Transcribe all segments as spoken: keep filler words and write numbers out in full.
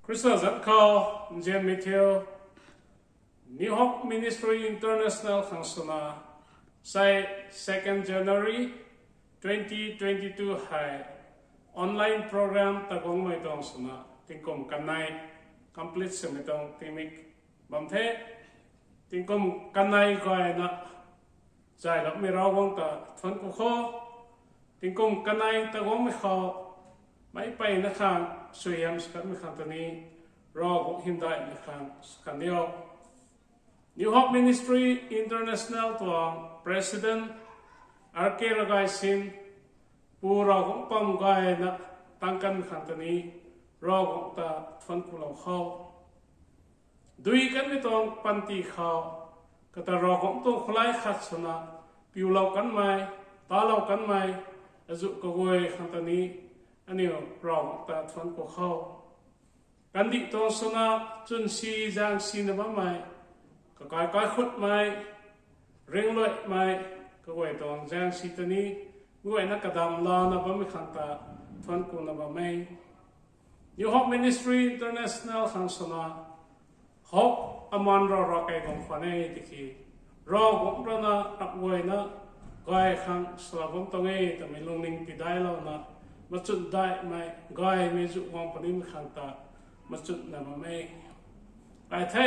Khrista zanc khou nzianmei thiu, New Hope Ministry International khang swna, sei second January twenty twenty-two hei online program ta guangmei tuang swna tingkum kanei complete swmei tuang tingmik bam the. Tingkum kanei gayna zayloumei Ravguangc ta thuanc ku kho. Tingkum kanei ta guangmei khou meic peyna khang suaihiam sw kanmei khang ta ni Ravguangc hymdaihmei khang sw kan diu. New Hope Ministry International tuang President R K Ragaisin, Pu Ravguangc pam gayna tang kanmei khang ta ni Ravguangc ta thuanc kulou kho. Dui kanmei tuang panty khou, kata Ravguangc tuang khulai khat swna piulou kanmei, talou kanmei, azuh kaguay khang ta ni aniu Ravguangc ta thuanc ku kho. Kandih tuang swna chwnsi zaengsina bammei, kakai kaikhutmei, ringluaimei, kaguay tuang zaengsi ta ni guayna kadam lana bammei khang ta thuanc kuna bam e. New Hope Ministry International khang swna, Hope aman rara kei bam khwan e tiki, Ravguangc rui na ap guayna gay khang swlou bam tuang e twmei lungning tidailouna, machun daihmei gaymei zu guang punimei khang ta machunna bam e. Ai the,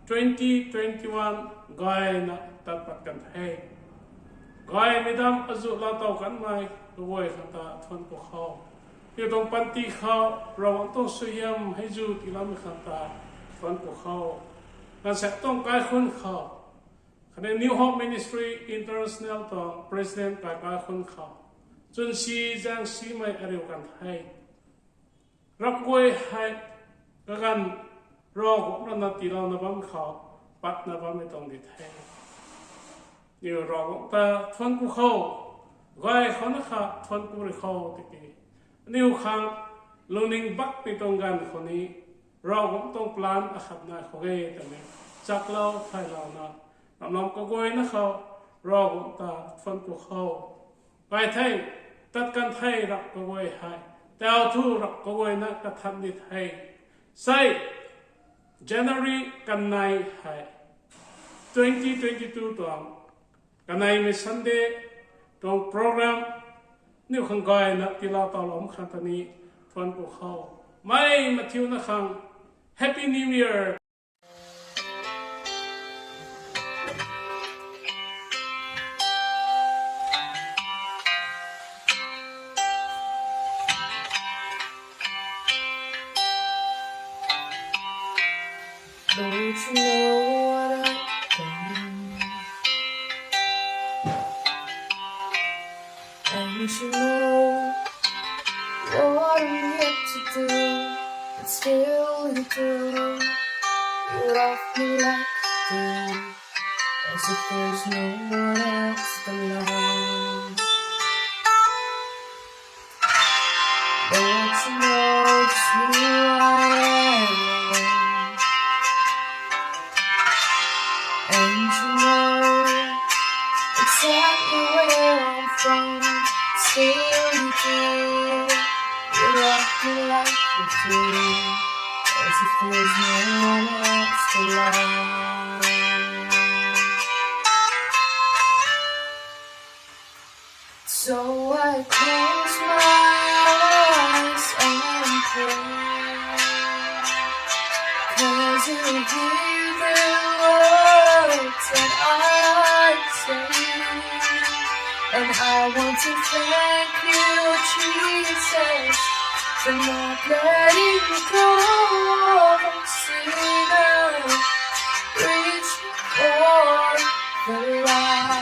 twenty twenty-one gayna tat pat kan the. Gaymei dam azuh laatow kanmei kaguay khang ta thuanc ku kho. Aniu tuang panty khou Ravguangc tuang suaihiam hei zu tiiloumei khang ta thuanc ku kho. Ganvsaekc tuang kaikhun khou, khatni New Hope Ministry International tuang President kai kaikhun khou, chwnsi zaengsimei ariu kan the. Ram guay hei kaganv Ravguangc rui na tiilouna bam khou patna bammei tuang di the. Aniu Ravguangc ta thuanc ku kho, gay khou na kha thuanc ku rui kho tiki, aniu khang lungning bakmei tuang ganv khou ni Ravguangc tuang plan akhat nai khou e twmei chaklou thaylouna, namlam kaguayna khou Ravguangc ta thuanc ku kho. Ai the, tat kan the rap kaguay hei, tau thu rap kaguayna kathan di the. Sei January kanei hei, twenty twenty-two tuang kaneimei Sunday tuang program aniu khang gayna tiiloutawlou khang ta ni thuanc ku kho. Mei mathiuna khang Happy New Year! Don't you know what I've done? And you know what I'm yet to do, but still you do. You love me like you do, as if there's no one else to love. Don't you know it's who I am? And you know exactly where I'm from. Still you do. You love me like you do, as if there's no one else to love. So I close my eyes and pray, 'cause you hear the words that I say. And I want to thank you, Jesus, for not letting go of a sinner reaching for the light.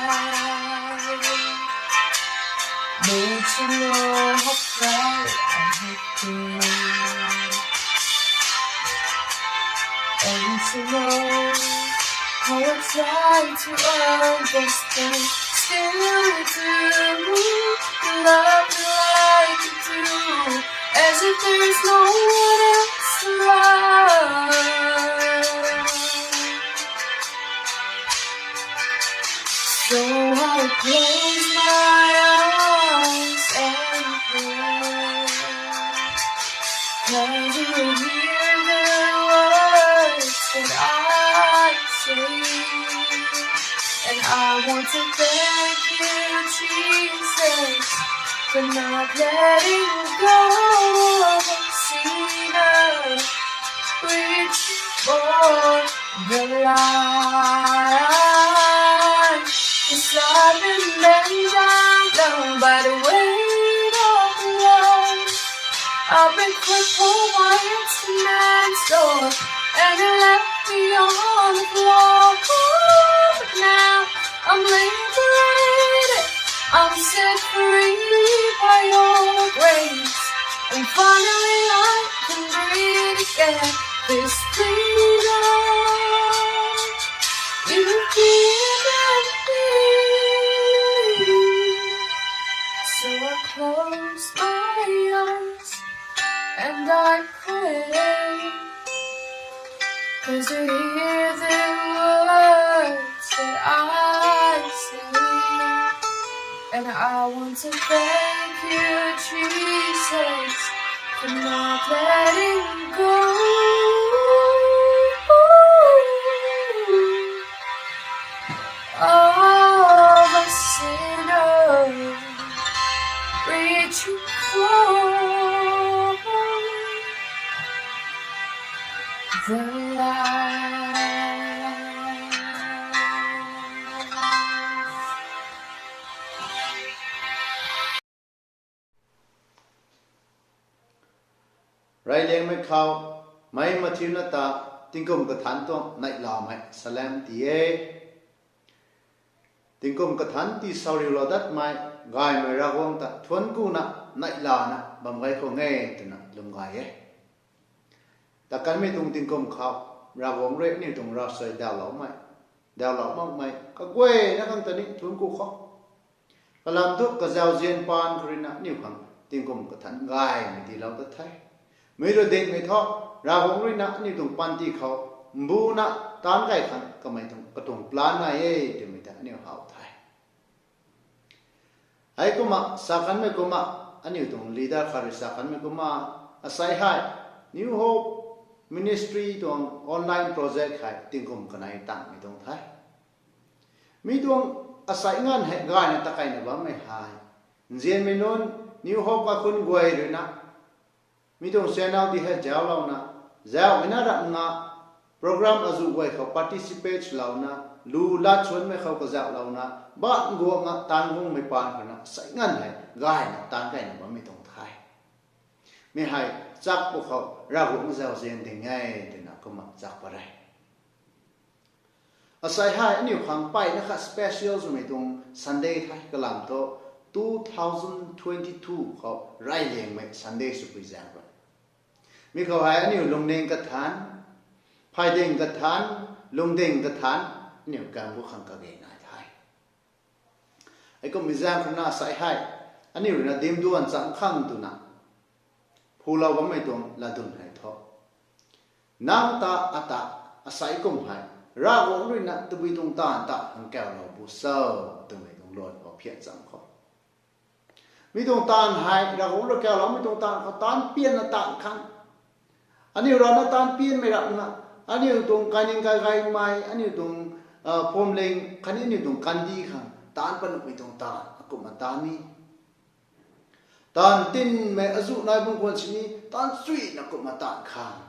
Don't you know how proud I have been? And you know how I try to understand. Still you do love me like you do, as if there's no one else to love. So I close my eyes and pray. You hear the words that I say, and I want to thank you, Jesus, for not letting go of a sinner reaching for the light. 'Cause I've been bent down, down by the weight of love. I've been crippled by empty man's door, and you left me on the floor. But now I'm liberated, I'm set free by your grace, and finally I can breathe again. This freedom you've given me. So I close my eyes and I pray, 'cause you hear the words that I say. And I want to thank you, Jesus, for not letting go of a sinner reaching for the light. Reyliangmei khou, mei mathiuna ta, tingkum kathanc tuang neihlamei salem ti e. Tingkum kathanc ti sauriulou datmei, gaymei Ravguangc ta thuanckuna neihlana bam gay khang e twna lwm gay e. Takanmei tuang tingkum khou, Ravguangc rui aniu tuang ravsuai dawloumei, dawlou makmei kaguayna khang ta ni thuancku khou. Kalam thu kazauzian paan khou ruina aniu khang tingkum kathanc gaymei tiilou ta the. Mi rui dinhmei thu, Ravguangc ruina aniu tuang panty khou mbuna taanc gay khang kamei tuang katuang plan nai e twmei ta aniu how the. Heikumna sa kanmei kumna, aniu tuang leader khat rui sa kanmei kumna, asei hei, New Hope Ministry tuang online project hei tingkum kanei tangmei tuang the. Mi tuang asei nganv hei gayna takeina bammei hei, nzianmei nunc New Hope kaikhunc guay ruina, mi tuang channel ti hei zauclouna, zauhmei na ramna, program azuh guay khou participate swlouna, lu lat suanmei khou kazauhlouna, baanv guangna taanc guangmei paan khou ruina asei nganv hei gayna taanc gayna bammei tuang the. Mi hei chak pwkhou Ravguangc zauzian ding e twna kumna chak pat re. Asei hei aniu khang mpeyna khat special swmei tuang Sunday the, kalam thu two thousand twenty-two khou reyliangmei Sunday swpui zaeng rui. Mi khou hei aniu lungning kathanc, pheyding kathanc, lungding kathanc, aniu kam bu khang kage nai the. Heikummei zaeng khou ruina asei hei, aniu ruina dimduan cham khang twna phulou bammei tuang latdyn hei thu, nang ta ata asei kum hei Ravguangc ruina tabui tuang taanv ta khang kaulou bu cho twmei tuang luan khou phian cham khou. Mi tuang taanv hei Ravguangc rui kauloumei tuang taanv khou taanc pianna taanv khang, aniu rana taanc pianmei ramna, aniu tuang kaining kaigaymei, aniu tuang phuamling khatni aniu tuang kandih khang taanc pat nuhmei tuang taanv akumhna taanc ni, taanv tinmei azuh nai bam khwan sini taanc chuina kumhna taanv khang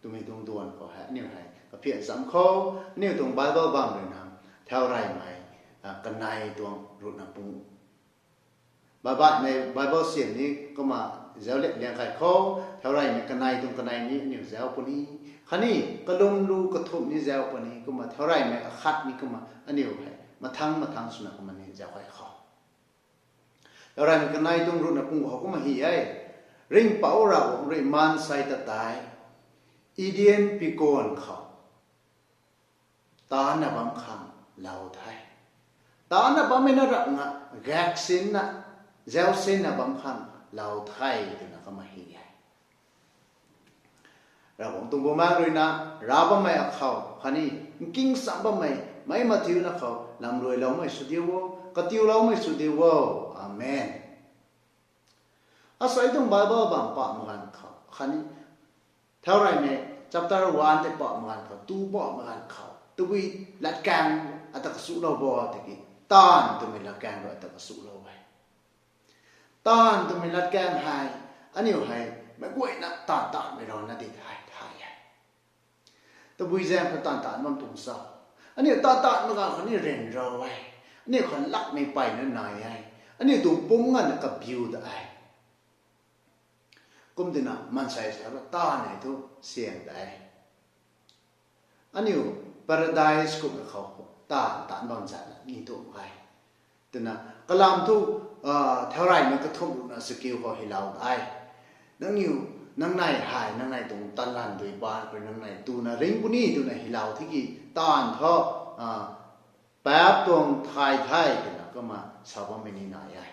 twmei tuang duan khou hei aniu hei kaphian cham khou, aniu tuang Bible bam ruina, Thaureymei kanei tuang ruhna pung, baihbaihmei Bible siam ni kumna zauc liak liang kay khou, Thaureymei kanei tuang kanei ni aniu zauc puni, khatni kalum lu kathumh ni zauc puni, kumna Thaureymei akhat ni kumna aniu hei mathang mathang swna kumna ni zauc kay khou, Thaureymei kanei tuang ruhna pung khou kumna hei e, Ringhpouc Ravguangc rui maansei ta tei Eden pikuan khou taancna bam khang lou the. Taancna bammei na ramna, gaksinna, zaucsinna bam khang lou the twna kumna hei e. Ravguangc tuang Bumaengh ruina, rav bammei akhou khatni nking cham bammei meic mathiuna khou lamruailoumei sw diu o, katiuloumei sw diu o. Amen. Asei tuang Bible bam pahmei ganv khou khatni, Thaureymei chapter one tei pahmei ganv khou, two pahmei ganv khou, tabui latkaeng ata kachulou bo tiki, taanv twmei latkaeng rui ata kachulou e. Taanv twmei latkaeng hei, aniu hei, meic guayna taanv taanvmei rana di the, thay e. Tabui zaeng khou taanv taanv bam tuang sa. Aniu taanv taanvmei ganv khou ni ryanra e. Aniu khou lakmei mpeyna nai e. Aniu tuang pumc nganvna kabiu da e. Kum tina maansei sa taanv hei thu syang de. Aniu paradise kumhmei khou taanv taanv bam zana ni tuang e. Twna kalam thu, Thaureymei kathumh ruhna chakiu khou hylou de. Nangniw, nangnei hei, nangnei tuang taanv lan dui baan khou nangnei tuna ring puni twna hylou tiki taanv thu, paap tuang thay the twna kumna sa bammei ni nai e.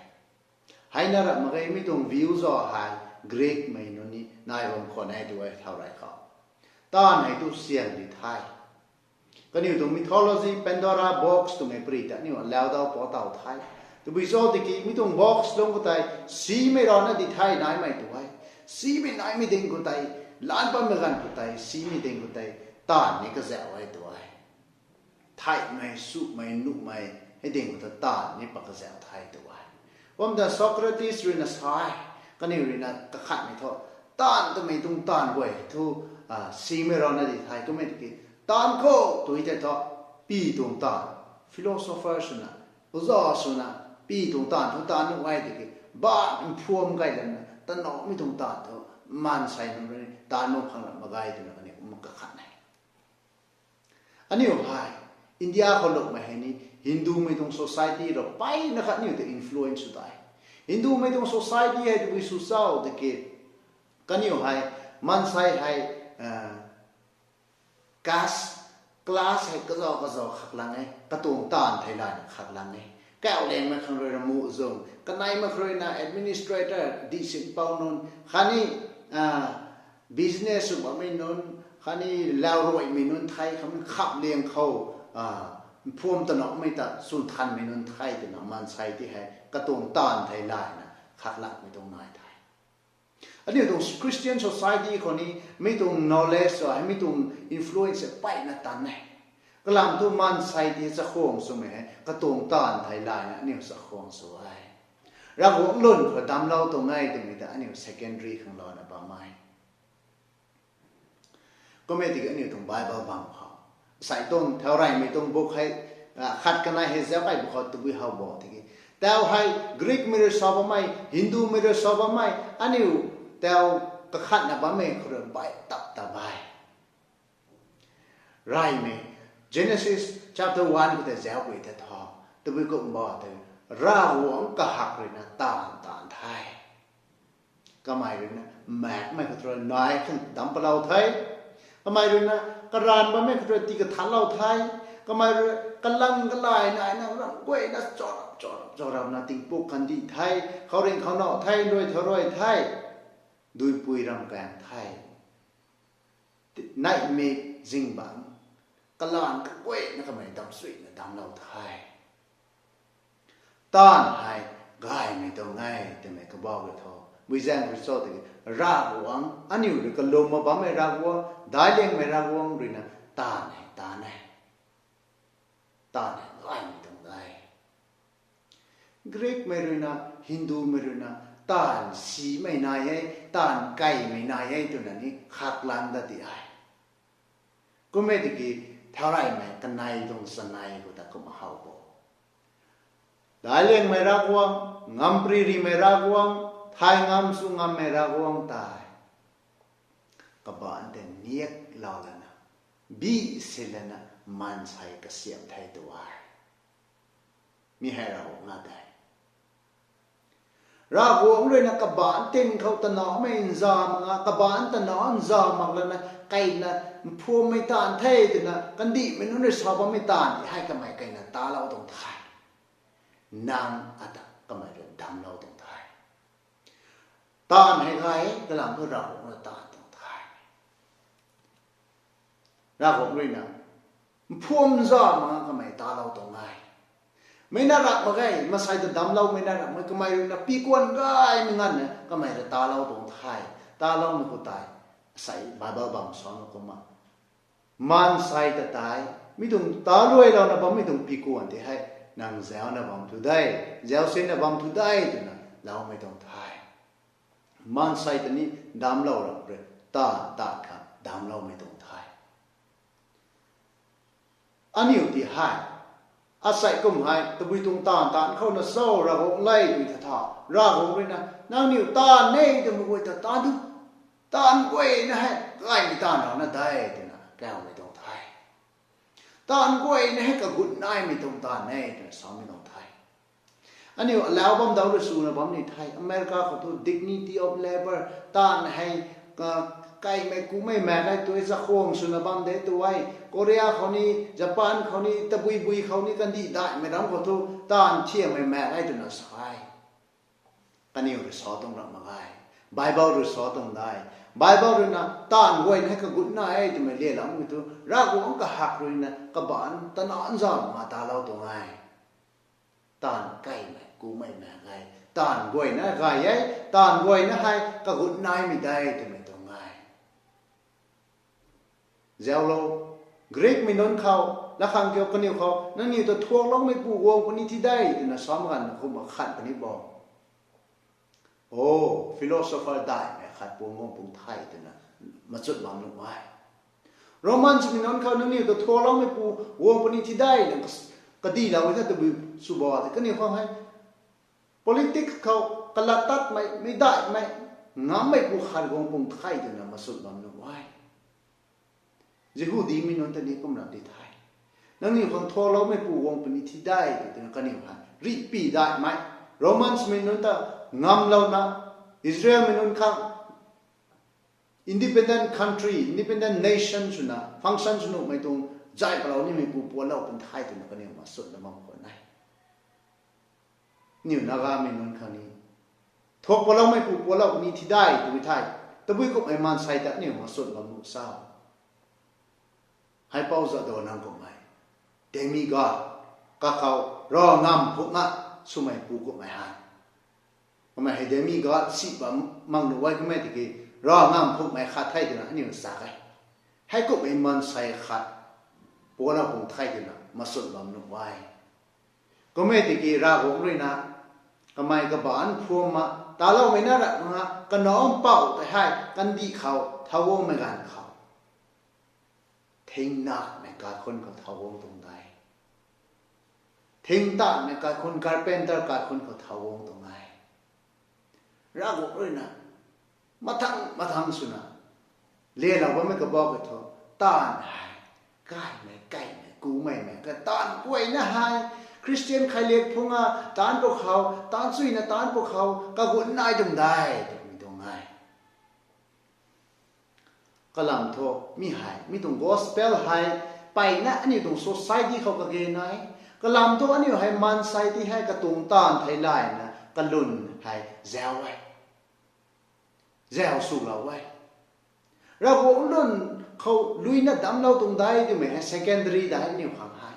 Heina ra mak ge, mi tuang view zauc hei Greekmei nunc ni nai bam khwan e tw e Thaurey khou. Taanv hei thu syang di the. Kaniw tuang mythology, Pandora box twmei pary ta aniu laudau pw taw the. Tabui cho tiki mi tuang box lung khou tei simei rana di the naimei tw e. Simei naimei ding khou tei, lan bammei ganv khou tei, simei ding khou tei, taanv ni kazauh e tw e. Theihmei, sumei, nuhmei, hei ding khou ta taanv ni pat kazauh the tw e. Bam ta Socrates ruina sa e, kaniw ruina kakhatmei thu, taanv twmei tuang taanv guay thu, simei rana di the kummei tiki, taanv khou tw tei thu, pi tuang taanv, philosopher swna, oja swna, pi tuang taanv thu taanv nuh e tiki, ba mphuam gay lana, tanamei tuang taanv thu, maansei nunc rui taanv nuh khang ra mak ge twna kaniw kumna kakhat e. Aniu hei, India khou lukmei hei ni, Hindumei tuang society rui peyna khat aniu ta influence sw de. Hindumei tuang society hei tabui sw cho tiki, kaniw hei, maansei hei, caste, class hei kazauh kazauh khaklang e, katuang taanv theilayna khaklang e. Kauhlengmei khang rui na muhzwng, kaneimei khang rui na administrator, dihsin pou nunc, khatni business sw bammei nunc, khatni lauruaimei nunc the, khatni khamliang khou, mphuam tanamei ta swn thanmei nunc the twna maansei ti hei katuang taanv theilayna khaklangmei tuang nai the. Aniu tuang Christian society khou ni mi tuang knowledge hei, mi tuang influence hei peyna tan e. Kalam thu maansei ti chakhwang swmei hei katuang taanv theilayna aniu chakhwang sw e. Ravguangc lun khou damclou tuang e twmei ta aniu secondary khang louna bam e. Kummei tiki aniu tuang Bible bam khou, asei tuang Thaureymei tuang book hei, khat kanei hei zauc kei bu khou tabui how bo tiki, tau hei Greekmei rui sa bammei, Hindumei rui sa bammei, aniu tau kakhatna bammei khou rui bai tap ta bai. Reymei, Genesis chapter one khou tei zauc pui tei thu, tabui kumh bo tei, Ravguangc kahak ruina taanv taanv the. Kamei ruina maekmei khou rui nai khang damc palou the. Kamei ruina karanv bammei khou rui tii kathanlou the. Kamei rui kalang kalay naina ram guayna chorap chorap chorapna tingpuk kandih the. Khouringh khou now the, rui thau rui the. Duipui ram kaeng the. Neihmik zingbangc, kalanv kaguayna kamei damsuina damclou the. Taanv hei gaymei tuang e twmei kabau rui tho. Buizaeng rui cho tiki, Ravguangc, aniu rui kalum ma bammei Ravguangc, daic liangmei Ravguangc ruina taanv hei taanv e. Taanv hei gaymei tuang e. Greekmei ruina, Hindumei ruina, taanv simei nai e, taanv keymei nai e twna ni khaklang dat ti e. Kummei tiki, Thaureymei kanei tuang chanei khou ta kumna how bo. Daic liangmei Ravguangc, ngamparymei Ravguangc, thay ngam sw ngammei Ravguangc tei, kabaanc tei niaklou lana, bi si lana, maansei kasiamh the tw e. Mi hei Ravguangc na de. Ravguangc ruina kabaanc tin khou tanamei nza mak nga, kabaanc tana nza mak lana, keyna mphuammei taanv the twna kandihmei nunc rui sa bammei taanv hei kamei keyna talou tuang the. Nang ata kamei rui damclou tuang the. Taanv hei gay e, kalam thu Ravguangc rui taanv tuang the. Ravguangc ruina mphuam nza mak nga kamei talou tuang e. Mei na rak mak ge, maansei ta damcloumei na rak mak, kamei rui na pikuan gaymei nganvna kamei ta talou tuang the. Taloumei khou tei, asei Bible bam sana kumna, maansei ta tei, mi tuang taluailouna bammei tuang pikuan tei hei, nang zauna bam tu de, zausinna bam tu de twna loumei tuang the. Maansei ta ni damclou rap rui, taanv taanv kha damcloumei tuang the. Aniu tei hei, asei kum hei tabui tuang taanv taanv khou na cho, Ravguangc le twna tha tha, Ravguangc rui na, nangniw taanv e twmei guay ta taanv tu, taanv guayna hei gaymei taanv rana de twna kawmei tuang the. Taanv guayna hei kagut naimei tuang taanv e twna samei tuang the. Aniu alau bam dau rui swna bam ni the, America khou thu dignity of labour, taanv hei, kaimei kumei mak e tw e, chakhwang swna bam de tw e. Korea khou ni, Japan khou ni, tabui bui khou ni, kandih daihmei ram khou thu taanv thiammei mak e twna sa e. Kaniw rui sa tuang ram mak ge. Bible rui sa tuang de. Bible rui na taanv guayna hei kagut nai e twmei le lam tu, Ravguangc kahak rui na kabaanc tana nzam ma talou tuang e. Taanv kaimei kumei mak e. Taanv guayna gay e. Taanv guayna hei kagut naimei de twmei tuang e. Zaulou, Greekmei nunc khou, lakhang kiu kaniw khou, nangniw ta thuakloumeipu guang puni thi de twna sam ganv na kumna khat puni bo. O, philosopher daihmei khat puang guang pung the twna machut bam nuh e. Romansmei nunc khou, nangniw ta thuakloumeipu guang puni thi de na, kadihlou e tha tabui sw bo tei kaniw khang hei, politics khou kalat tatmei, mei daihmei, ngammeipu khat guang pung the twna machut bam nuh e. Jihudimei nunc ta ni kumna di the. Nangniw khang thuakloumeipu guang puni thi de twna kaniw hei rihpy daihmei, Romansmei nunc ta ngamlouna, Israelmei nunc khang independent country, independent nation swna function sw nuhmei tuang zay palou nimeipu pualou pun the twna kaniw machutna bam khwan e. Aniu Nagamei nunc khang ni, thuak paloumeipu pualou ni thi de twmei the. Tabui kummei maansei ta aniu machut bam nuh sa. Haipou Jadonang kummei, demigod, kakhou rav ngam phukna swmeipu kummei hei, kamei hei demigod si bam mang nuh e, kamei tiki rav ngam phukmei khat the twna aniu sa e. Heikummei maansei khat pualou pung the twna machut bam nuh e. Kummei tiki Ravguangc rui na kamei kabaanc phuamna taloumei na rak mak nga, kanac mpouh tei hei kandih khou thau guangmei ganv khou, thingnaimei kaikhunc khou thau guang tuang de. Thingtaanvmei kaikhunc, carpenter kaikhunc khou thau guang tuang e. Ravguangc rui na mathang mathang swna lelou bammei kabau kei thu, taanv hei kaimei, kaimei, kumeimei ka taanv guayna hei, Khristian khailiak phungc a taanc pwkhou, taanc chuyna taanc pwkhou kagut nai tuang de twmei tuang e. Kalam thu mi hei, mi tuang gospel hei mpeyna aniu tuang society khou kage nai. Kalam thu aniu hei maansei tei hei katuang taanv theilayna kalwn hei zau e, zau swlou e. Ravguangc lwn khou luina damclou tuang de twmei hei secondary de aniu khang hei.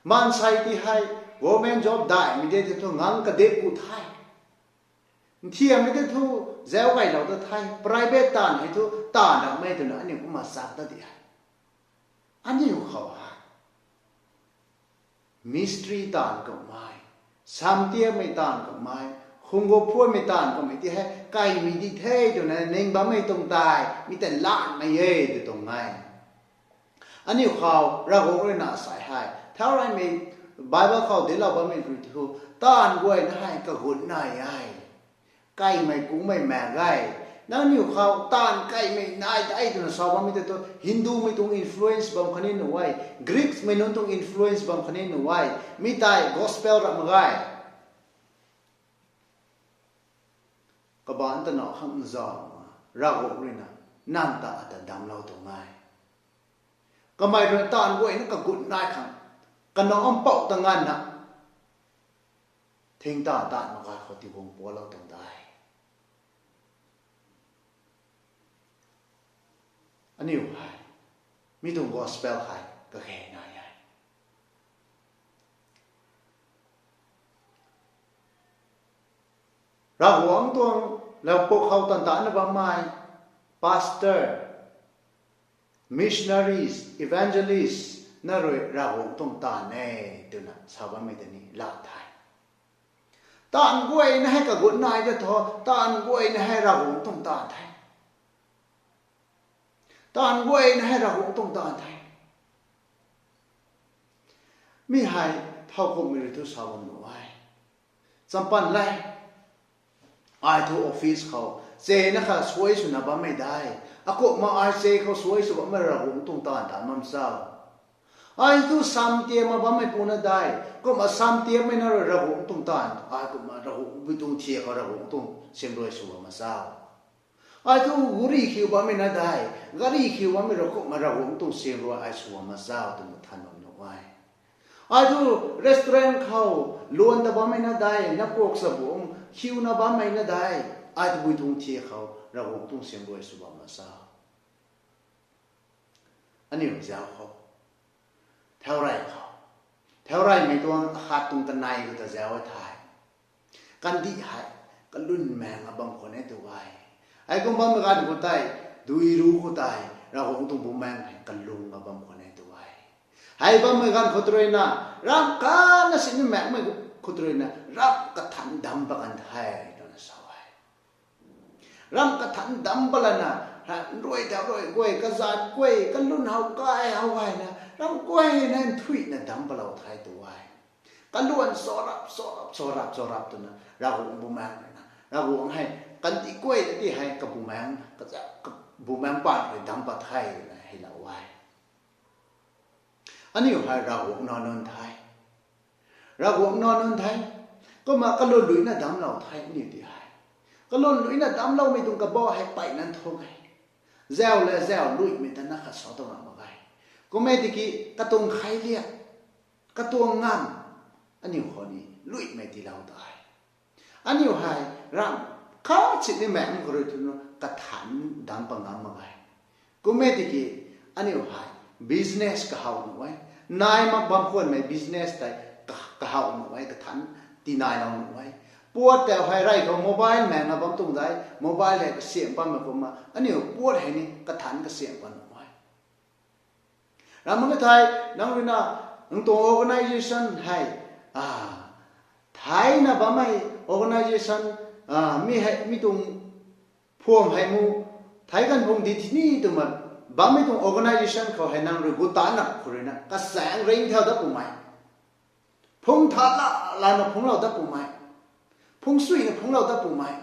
Maansei tei hei government job daihmei de tei thu ngang kadip ku the. Nthiammei tei thu zau gaylou ta the, private taanv hei thu taanv ramei twna aniu kumna chak ta di hei. Aniu khou hei mistry taanv kummei, samtiamei taanv kummei, khunggup phuammei taanv kummei tei hei kaimei di the twna ning bammei tuang tei mi tei lanmei e tw tuang e. Aniu khou Ravguangc rui na asei hei thau reymei, Bible khou dinclou bammei rui thu, taanv guayna hei kagut nai e. Kaimei kummei mak ge. Nangniw khou taanv kaimei nai de twna sa bammei tei thu Hindumei tuang influence bam khatni nuh e, Greekmei nunc tuang influence bam khatni nuh e, mi tei gospel ram mak ge. Kabaanc ta na khang nzau, Ravguangc rui na nang ta ata damclou tuang e. Kamei rui taanv guayna kagut nai khang, kanac mpouh ta nganvna thingtaanv taanv mak ga khou tiguang pualou tuang de. Aniu hei mi tuang gospel hei kage nai e. Ravguangc tuang laupuk khou tan tana bammei pastor, missionaries, evangelist na rui Ravguangc tuang taanv e twna sa bammei tei ni la the. Taanv guayna hei kagut nai ta thu, taanv guayna hei Ravguangc tuang taanv the. Taanv guayna hei Ravguangc tuang taanv the. Mi hei thowkumhmei rui thu sa bam nuh e. Champan le. Ai thu office khou chena kha suai swna bammei de. Akumhna ai che khou suai sw bammei Ravguangc tuang taanv ta bam cho? Ai thu sam tiamna bammei puna de. Kumna sam tiammei na rui Ravguangc tuang taanv, ai kumna Ravguangc bui tuang thiak khou Ravguangc tuang siamruai sw bam cho? Ai thu gari khiu bammei na de, gari khiu bammei rui kumna Ravguangc tuang siamruai ai sw bam cho twna than bam nuh e. Ai thu restaurant khou luan ta bammei na de, napuak chabuang khiuna bammei na de, ai tabui tuang thiak khou Ravguangc tuang siamruai sw bam cho? Aniu zauc khou, thaurey khou, thaureymei tuang akhat tuang kanei khou ta zauc e the. Kandih hei kalun maengna bam khwan e tu e. Hei kum bammei ganv khou tei, dui ru khou tei Ravguangc tuang bumaengc hei kalungna bam khwan e tu e. Hei bammei ganv khou tw ruina, ramh khatna sini maekmei khou tw ruina, ramh kathan dam pat kan the twna sa e. Ramh kathan dam pat lana, nruai tau rui guay, kazat guay, kalun how kai how gayna, ramh guayna nthuihna dam patlou the tu e. Kaluan charap charap charap charap twna Ravguangc bumaengc ruina, Ravguangc hei kandih guay ta ti hei kabumaengc, kaza, kabumaengc paan rui dam pat the twna heilou e. Aniu hei Ravguangc nac nunc the. Ravguangc nac nunc the. Kumna kalun luina damclou the aniu ti hei. Kalun luina damcloumei tuang kabah hei mpeyna nthuk e. Zauc le zauc luimei ta na khat sa tuang ra mak ge. Kum e tiki katuang khailiak, katuang ngam, aniu khou ni luimei tiilou ta e. Aniu hei ramh khat sini maekmei khou rui twna kathan dam pat ngam mak ge. Kum e tiki aniu hei business kahaw nuh e. Nai mak bam khwanmei business tei ka-, kahaw nuh e, kathan tinailou nuh e. Puat tau hei rey khou mobile maengna bam tuang de, mobile hei kasiamh bammei kumna, aniu puat hei ni kathan kasiamh pat nuh e. Ramh mak e thei, nang ruina, nang tuang organisation hei, a, theina bammei organisation, a, mi hei, mi tuang phuam hei mu, thei kan phung di thini twmei, bammei tuang organisation khou hei nang rui gu tanna khou ruina, kasaeng ring thau dat pumei. Phung tha la, lana phunglou dat pumei. Phung suina phunglou dat pumei.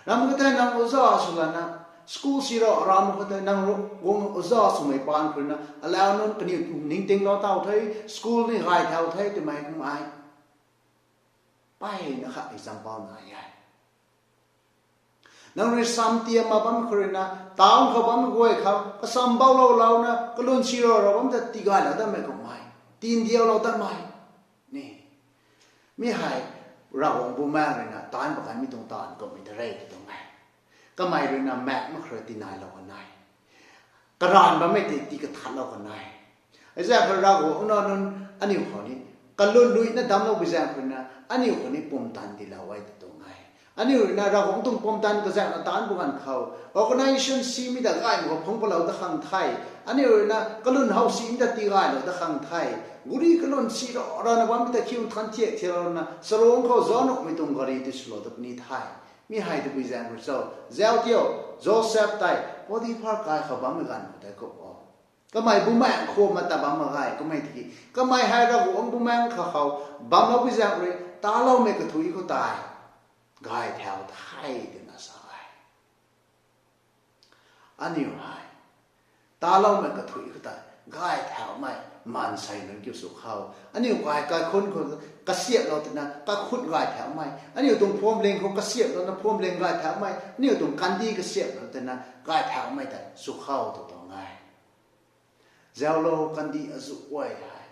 Ramh khou tei nang oja sw lana, school si ro, ramh khou tei nang ru-, guang oja swmei paan khou ruina, alau nunc kaniw ningtinglou tau the, school ni gay thau the twmei kum ai. Mpeyna kha example nai e. Nang rui sam tiamna bam khou ruina, town khou bam guay khou, kasam bauloulouna, kalun si ro ro bam ta tigaylou datmei kummei, tindiaulou datmei. Ni, mi hei, Ravguangc bumaengc ruina, taanc pat kanmei tuang taanv kummei ta rey ta tuang e. Kamei ruina maekmei khou rui tinailou kan e. Karanv bammei tei tii kathatlou kan e. Hei zaeng khou Ravguangc nac nunc aniu khou ni, kalun luina damclou bi zaeng khou ruina, aniu khou ni pumtan tiilou e ta tuang e. Aniu ruina Ravguangc tuang pumtan kazaengna taanc pat ganv khou, organisation simei ta gaymei khou phungc patlou dat khang the. Aniu ruina kalun how simei ta tigaylou dat khang the. Gari kalun si ro rana bammei ta khiu than thiak thiak louna, charung khou zauc nuhmei tuang gari ti swlou dat puni the. Mi hei tabui zaeng khou cho, zauc tio, Joseph tei, Potiphar kai khou bammei ganv khou tei kum o. Kamei bumaengc khou mak ta bam mak ge, kum e tiki, kamei hei Ravguangc bumaengc kha khou, bamlou bi zaeng rui, taloumei kathuic khou tei, gay thau the twna sa e. Aniu hei, taloumei kathuic khou tei, gay thaumei, maansei nunc kiu sw khou. Aniu kai kaikhunc khou, kasiamhlou twna, kaikhunc gay thaumei. Aniu tuang phuamling khou kasiamhlouna phuamling gay thaumei. Aniu tuang kandih kasiamhlou twna, gay thaumei tei, sw khou tu tuang e. Zauclou kandih azuh guay hei.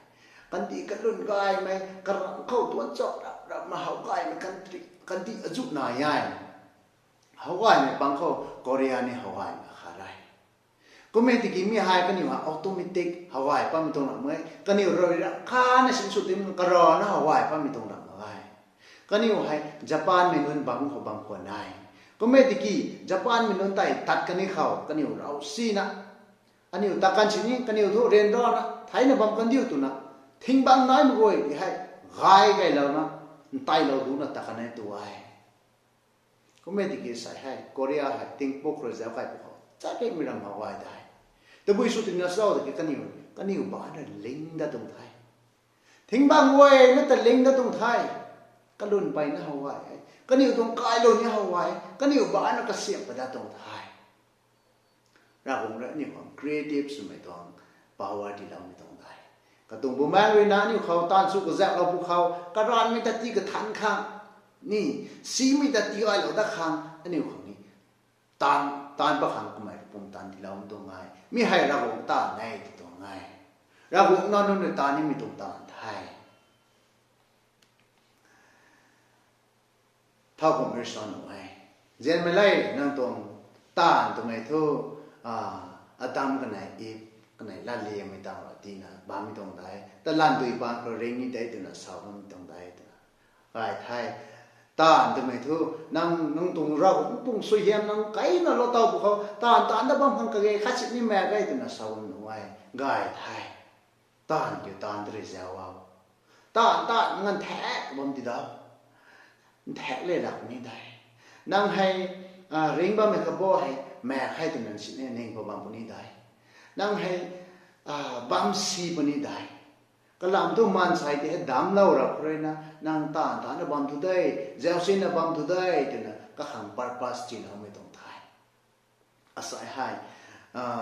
Kandih kalun gaymei, karamh khou tuanc chauh rap rapna how gaymei kandih, kandih azuh nai e. How gaymei pang khou Korea ni how gaymei khat e. Kum e tiki mi hei kaniw hei automatic how gay patmei tuang ram e, kaniw rui ram khatna sinsw tim karana how gay patmei tuang ram e. Kaniw hei Japanmei nunc bangc khou bam khwan e. Kum e tiki Japanmei nunc tei tat kani khou kaniw rav sina, aniu tat kan sini kaniw thu ryanrana theina bam kan diu twna, thing bang naimei guay ti hei gay gaylouna, ntailou duna tat kan e tu e. Kum e tiki sei hei Korea hei tingpuk rui zauc kai pw khou chat kemei ram how gay de. Tabui sw tina sau tiki kaniw, kaniw bana ling dat tuang the. Thing bang guayna ta ling dat tuang the. Kalun peyna how gay e. Kaniw tuang kailou ni how gay e. Kaniw bana kasiam pat dat tuang the. Ravguangc rui aniu khang creative swmei tuang power tiiloumei tuang de. Katuang Bumaengh rui na aniu khou taanv sw kazauhlou pw khou, karanvmei ta tii kathan khang, ni, simei ta tii gaylou dat khang aniu khang ni taanv, taanv pat khang kamei pumtan tiiloumei tuang e. Mi hei Ravguangc taanv e ti tuang e. Ravguangc nac nunc rui taan nimei tuang taanv the. Thowkumhmei rui sa nuh e. Nzianmei le, nang tuang taanv twmei thu, Adam kanei Eve kanei latliangmei tang ra tina bammei tuang de. Talan dui paan khou ring ni de twna sa bammei tuang de twna gay the. Taanv twmei thu, nang, nang tuang Ravguangc tuang suaihiam nang kaina lou taw pw khou, taanv taanv dat bam khang kage khat si ni mak ge twna sa bam nuh e. Gay the. Taanv kiu taanv tei rui zau o. Taanv taanv nganv thak bam ti da. Nthak le lak puni de. Nang hei ringc bammei kabo hei mak khe twna si ni ning khou bam puni de. Nang hei bam si puni de. Kalam thu maansei tei hei damclou rap khou rui na, nang taanv taanvna bam thu de, zausinna bam thu de twna kakhang purpose tiiloumei tuang the. Asei hei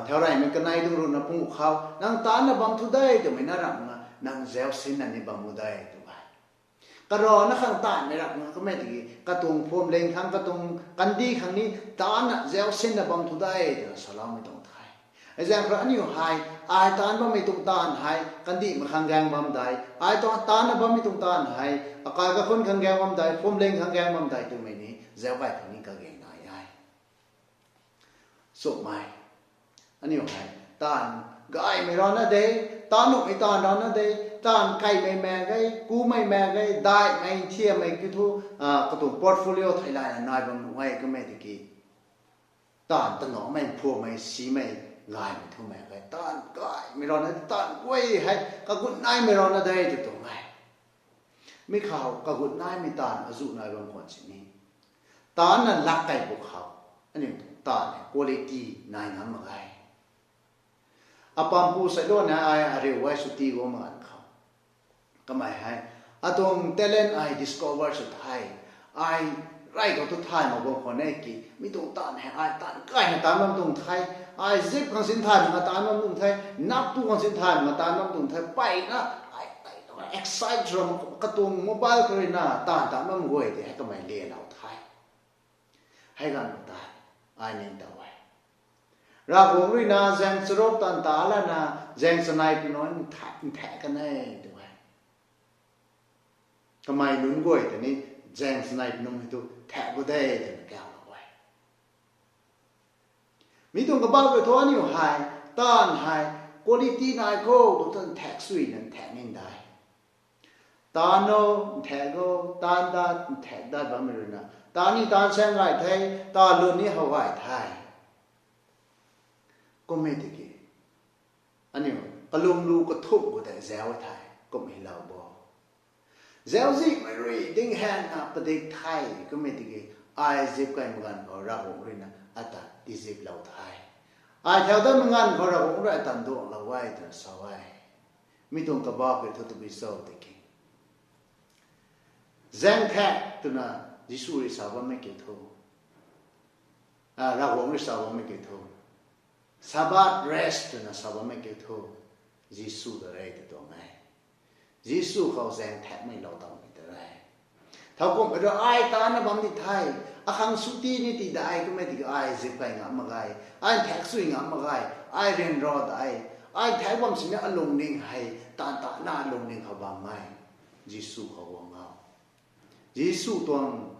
thaureymei kanei tuang rui na pung khou, nang taanvna bam thu de twmei na ramh na, nang zausinna ni bam u de tw e. Karana khang taanvmei ramh na kamei tiki katuang phuamling khang, katuang kandih khang ni taanvna zausinna bam thu de twna saloumei tuang the. Hei zaeng khou aniu hei, ai taanv bammei tuang taanv hei kandihmei khang gaeng bam de, ai tuang taanvna bammei tuang taanv hei akai kakhun khang gaeng bam de, phuamling khang gaeng bam de twmei ni zau gay khang ni kage nai e. Chumhmei, aniu hei taanv gaymei rana de, taanv nuhmei taanv rana de, taanv kaimei mak ge, kumei mak ge, daihmei nthiammei kiu thu, katuang portfolio theilayna nai bam nuh e kamei tiki taanv tanamei, phuammei, simei, gaymei thu mak ge, taanv gaymei rana de, taanv guay hei kagut naimei rana de tw tuang e. Mi khou kagut naimei taanv azuh nai bam khwan sini, taanvna lak kei pw khou, aniu taanv hei quality nai ngam mak ge. Apampu seiluanna ai ariu ai sw ti guang mak ganv khou, kamei hei atuang talent ai discover sw the. Ai rey khou tu thay mak bam khwan e ki, mi tuang taanv hei ai taanv kaina taanv bam tuang the. Ai zip khang sin thay mak taanv bam tuang the. Nap tu khang sin thay mak taanv bam tuang the. Peyna ai tei tu excite sw ram katuang mobile khou rui na taanv taanv bam guay tei hei kamei lelou the. Hei ganv khou tei ai ningtow e. Ravguangc rui na zaeng charuk taanv ta lana, zaeng chanei pw nunc nthak kan e tw e. Kamei nunc guay tei ni zaeng chanei pw nunc hei tu thak gu de twna kaulou e. Mi tuang kabak rui thu aniu hei, taanv hei quality nai khou tu tan thak suina nthak ni de. Taanv o, nthak o, taanv dat, nthak dat bammei rui na, taanv ni taanv saeng gay the, taanv lun ni how gay the. Kummei tiki aniu kalum lu kathumh khou tei zau the, kum hei lou bo. Zauzihmei rui dinghangna padik the, kummei tiki ai zip kai mak ganv khou Ravguangc rui na ata tiziplou the. Ai thau dat mak ganv khou Ravguangc rui ata nduanglou e twna sa e. Mi tuang kabak rui thu tabui cho tiki, zaeng thak twna Jisu rui sa bammei kiu thu, Ravguangc rui sa bammei kiu thu, Sabbath rest twna sa bammei kiu thu, Jisu ta re tw tuang e. Jisu khou zaeng thakmei lou tawmei ta re. Thowkumhmei rui ai taanvna bam di the, akhang suti ni ti dai kummei tiki ai zip kai ngam mak ge, ai nthak sui ngam mak ge, ai ryanra dai, ai nthak bam sini alungning hei taanv tana alungning khou bam e. Jisu khou guang o. Jisu tuang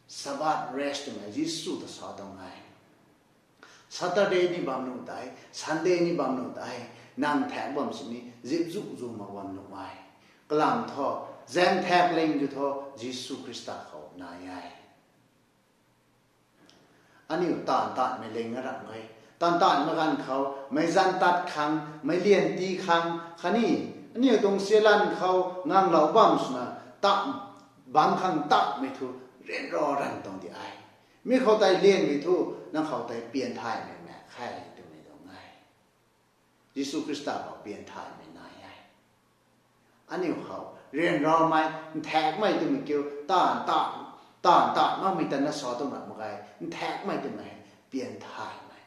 Sabbath rest twmei Jisu ta sa tuang e. Saturday ni bam nuh de, Sunday ni bam nuh de, nang thak bam sini zip zu zu mak bam nuh e. Kalam thu, Zaeng thaek ling tu thu Jisu Khrista khou nai e. Aniu taanv taanvmei ling a ramh e. Taanv taanvmei ganv khou, mei zan tat khang, mei lian ti khang, khatni aniu tuang sialan khou nganglou bam swna, taanv bam khang taanvmei thu ryanra ranv tuang di e. Mi khou tei lianmei thu, nang khou tei pian thaymei maek khe twmei tuang e. Jisu Khrista khou pian thaymei nai e. Aniu khou ryanramei, nthaekmei twmei kiu, taanv taanv, taanv taanv makmei ta na sa tuang na mak ge, nthaekmei twmei hei pian thaymei.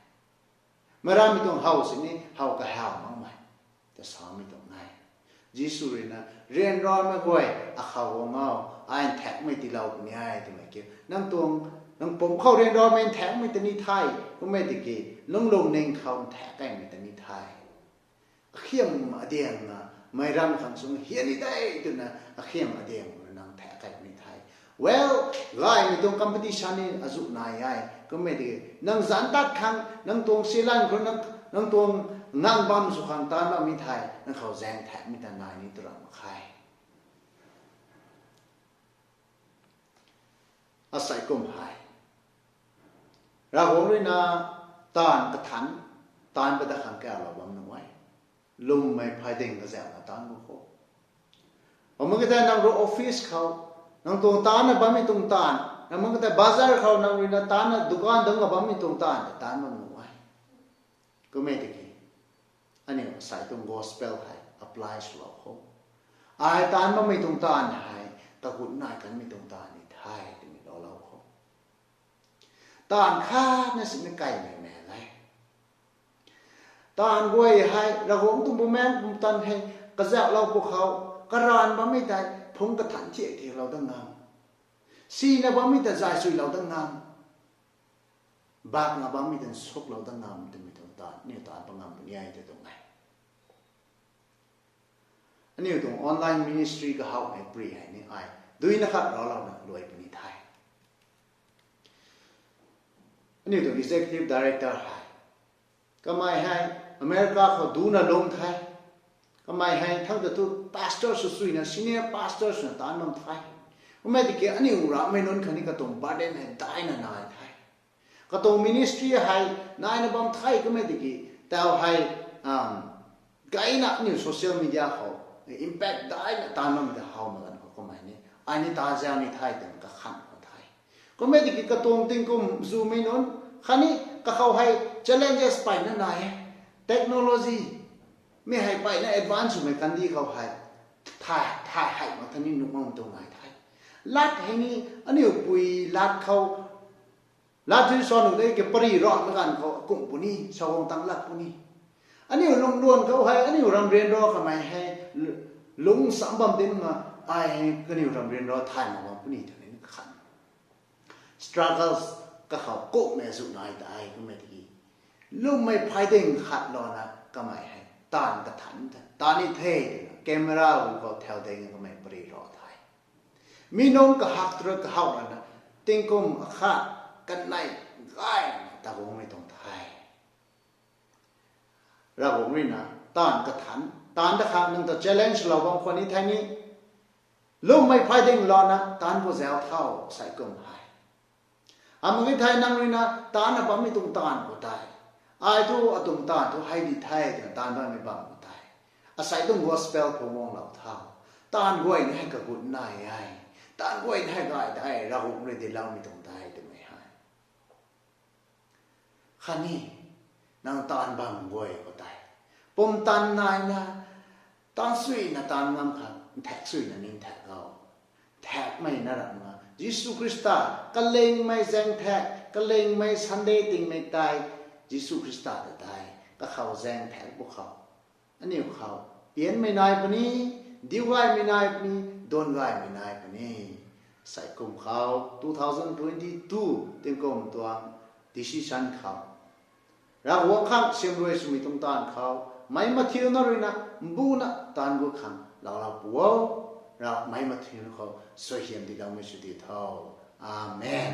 Meic rammei tuang how sini how kahaw makmei ta samei tuang e. Jisu rui na, ryanramei guay, akhou guang o, ai nthaekmei tiilou puni e twmei kiu, nang tuang, nang pumc khou ryanramei nthaekmei ta ni the, kummei tiki, nang lungning khou nthaek kaimei ta ni the. Akhiam adiang na, meic ram khang sung hian ni de twna, akhiam adiang na nang thaek kai ni the. Well, gaymei tuang competition ni azuh nai e. Kummei tiki, nang zanc tat khang, nang tuang sialan khou, nang, nang tuang ngang bam sw khang taanv bammei thei, nang khou zaeng thaekmei ta nai ni tw ra mak khe. Asei kum hei, Ravguangc rui na taanv kathanc, taanv pat dat khang kalou bam nuh e. Lwmmei phay ding kazauhna taanv bam khou, amak ka tei nang rui office khou, nang tuang taancna bammei tuang taanv, amak ka tei bazar khou nang rui na taancna dukan dungc na bammei tuang taanv ta taanv bam nuh e. Kummei tiki, aniu asei tuang gospel hei apply swlou khou, ai taanv bammei tuang taanv hei, kagut nai kanmei tuang taanv ni the twmei loulou khou, taanv khatna sini kaimei maek e. Taanv guay hei Ravguangc tuang bumaengh pumtan hei kazauhlou pwkhou, karaanv bammei tei phungc kathanc thiak thiaklou dat ngam, sina bammei ta zay suilou dat ngam, bakna bammei ta nsuklou dat ngam twmei tuang taanv, aniu taanv pat ngam puni e tw tuang e. Aniu tuang online ministry kahawmei pri hei ni ai duina khat raclouna luai puni the. Aniu tuang executive director hei, kamei hei America khou duna lung the. Kamei hei thangc ta thu pastor sw suina, senior pastor swna taanv bam the. Kummei tiki aniu ramhmei nunc khatni katuang burden hei daina nai the. Katuang ministry hei naina bam the kummei tiki, tau hei, gayna aniu social media khou impact daina taanv bam ta howmei ganv khou kamei ni, ai ni taanv zau ni the twna kakhanh khou the. Kummei tiki katuang tingkum zumei nunc khatni kakhou hei challenges peyna nai e. Technology mi hei peyna advance swmei kandih khou hei, thay, thay hei mak thani nuh mak tuang nai the. Lat hei ni, aniu pui lat khou, lat thui sa nuh de ke pary rat na ganv khou kum puni, saguang tang lat puni. Aniu lungc luan khou hei, aniu ramrian ra kamei hei, lungc sam bam dinc na, ai hei kaniw ramrian ra thay mak bam puni twna ni kakhanh. Struggles kakhou kummei zu nai ta e kummei tiki, lwmmei phay ding khat louna kamei hei taanv kathanc ta taanv ni the twna camera gu khou thau ding kamei pary ra the. Mi nunc kahak tura kahaw rana tingkum akhat kanei gayna ta guangmei tuang the. Ravguangc rui na taanv kathanc, taanv ta khang nang ta challenge lou bam khwan ni thei ni, lwmmei phay ding louna taanv pu zau thau sei kum hei. Amak e thei nang rui na taancna bammei tuang taanv khou tei, ai thu atuang taanv thu hei di the twna taanv bammei bam khou tei, asei tuang gospel khou guanglou thau. Taanv guay ni hei kagut nai e, taanv guay ni hei gay tei Ravguangc rui diloumei tuang tei twmei hei. Khatni, nang taanv bam guay khou tei, pumtan naina, taanv suina taanv ngam khang nthaek suina ning thaek khou, nthaekmei na ramh na Jisu Khrista, kalingmei zaeng thaek, kalingmei Sunday tingmei tei, Jisu Khrista ta tei kakhou zaeng thaek bu khou, aniu khou pianmei nai puni, diu gaymei nai puni, duan gaymei nai puni. Sei kum khou two thousand twenty two tingkum tuang decision khou, Ravguangc khang siamruai swmei tuang taanv khou, meic mathiuna rui na mbuna taanv gut khang laalou pu o. Rav meic mathiuna khou suaihiam diloumei sw di tho. Amen.